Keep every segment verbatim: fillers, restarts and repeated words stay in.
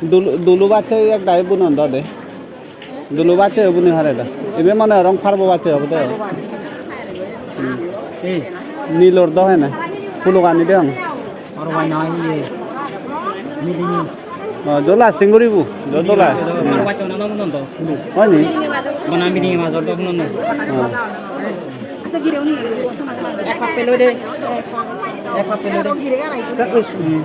Dulu, dulu bacche ek dagi bunon do de. Dulu bacche buni pare do. Ibe mone horong parbo bacche obode. Hmm. Ei. Nilor do hene. Pulugani degong. Aro bai na iye. Mili ni. Oh, jo lasting guribo. Jo tola. Aro bacche na no bunon do. Hoi ni? Bana mili ni major do bunon do. Oh. Ek cup pelo de. Ek cup pelo de. Hmm.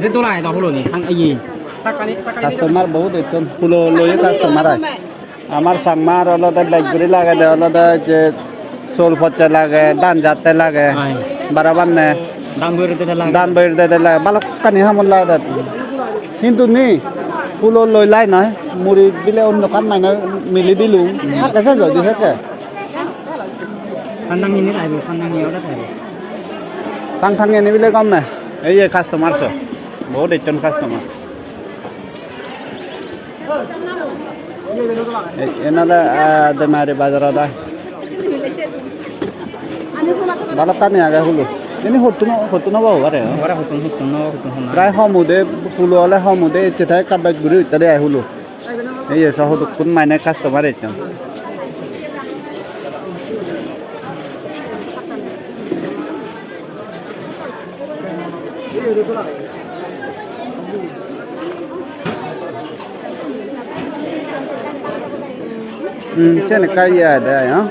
Je dola ai da hulo ni, hang, iye. Customer bahut ecchon, hulo loye customer ai. Amar Changmar olode bej guri lagede, olode je sol pocche lage, dhan jatte lage, ai, bara banne. Dhan boir dede lage. Dhan boir dede lage, balokkani hamot lagede. Hintu ni, hulo loi lai noi, muri bile onno ekkan mane mili dilung, hakke se jodi sekke. Phan tangeni thaibo, phan tangeni ode thaibo. Phan tangeni bile gom ne. Ei ye customer so. Bahut ecchon customer. Ei, enade, ah, Demari bazarot ai. Balokkani age hulo. Ini hottun, hottun obo hobare, oh. Hobare hottun, hottun obo, hottun honna. Prai hom ude, hulo ole hom ude, ecche te ekka bej guri utte de ai hulo. Ei ye so hudukkun mane customer ecchon. Hmm, sen ekka iye age ai, ha?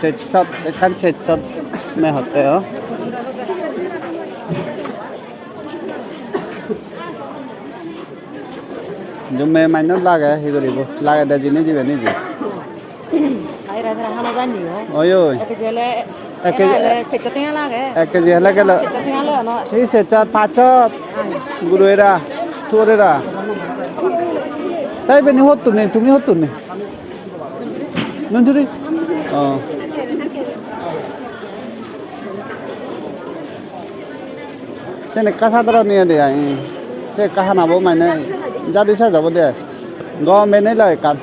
Set shot, ekkan set shot me hotte, oh. Jumme mannye lage, hi guribo? Lagede jinis ibe niji. Ai, ra, ra, hana jani, oh. Oi, oi. Ek keji ole, ek keji, ele, ele, setso tenga lage. Ek keji hele gelo. Setso tenga lage, no? Ei setso pachso. Ai. Guro era, suor era. Tai beni hottun ni, tumi hottun ni? Nunjuri? Oh. Sen ekka sadharon iye de ai. Se ekka hanabo mane jadi sej obo de ai. Gom beni loi ekkan.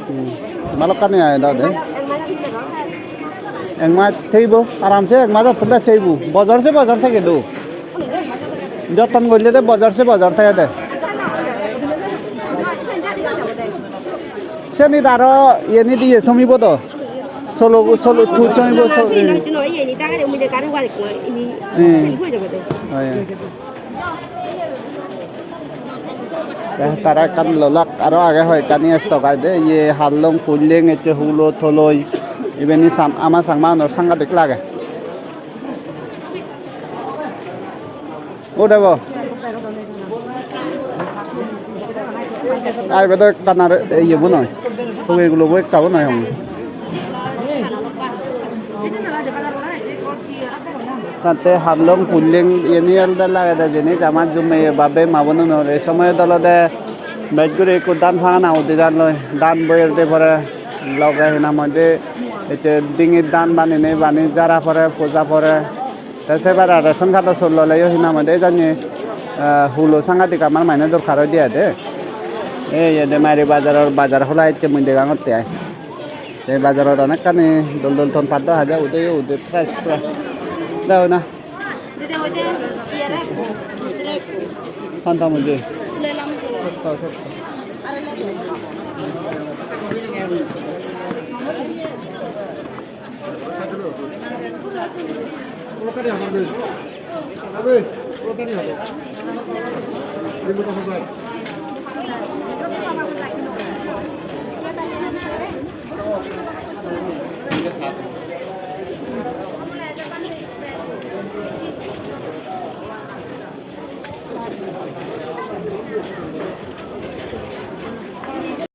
Hmm. Balokkani age do de. Ek mas theibo, aramse ek mas ottun bej theibo. Bojor se bojor thege do. Jotton golle de bojor se bojor thege de. Senit aro yenit iye somibo do. Solo, solo, tu somibo, so-, eh. Hmm. Oh, yeah. Te tara ekkan lolak aro age hoi ekkani stock ai de, ye hallong, pulleng, ecche hulo, toloi, ibeni sam-, ama Changma unor sangadik lage. Ude bo. Ai bedo ekkan ar iye bo noi. Hugi gulo bo ekka bo noi hong. Sante hallong pulleng iyeni olode lagede jinis ama jummeye babe ma bonunor ei somoyot olode bej guri ekko dhan pangana udi jan loi dhan boyer de pore loge hinang hoide ecche dingit dhan banine bani jara pore puja pore te se bara ration card-o sol loleyo hinang hoide janye, eh, hulo sangadik amar mane dorkar oide ai de. Ei iyede Mari bazaror bazar hola ecche mui degangotte ai. Ei bazarot onekkani dol dol ton patto haja ude yo ude fresh fresh. Deo na. Panta mujhe.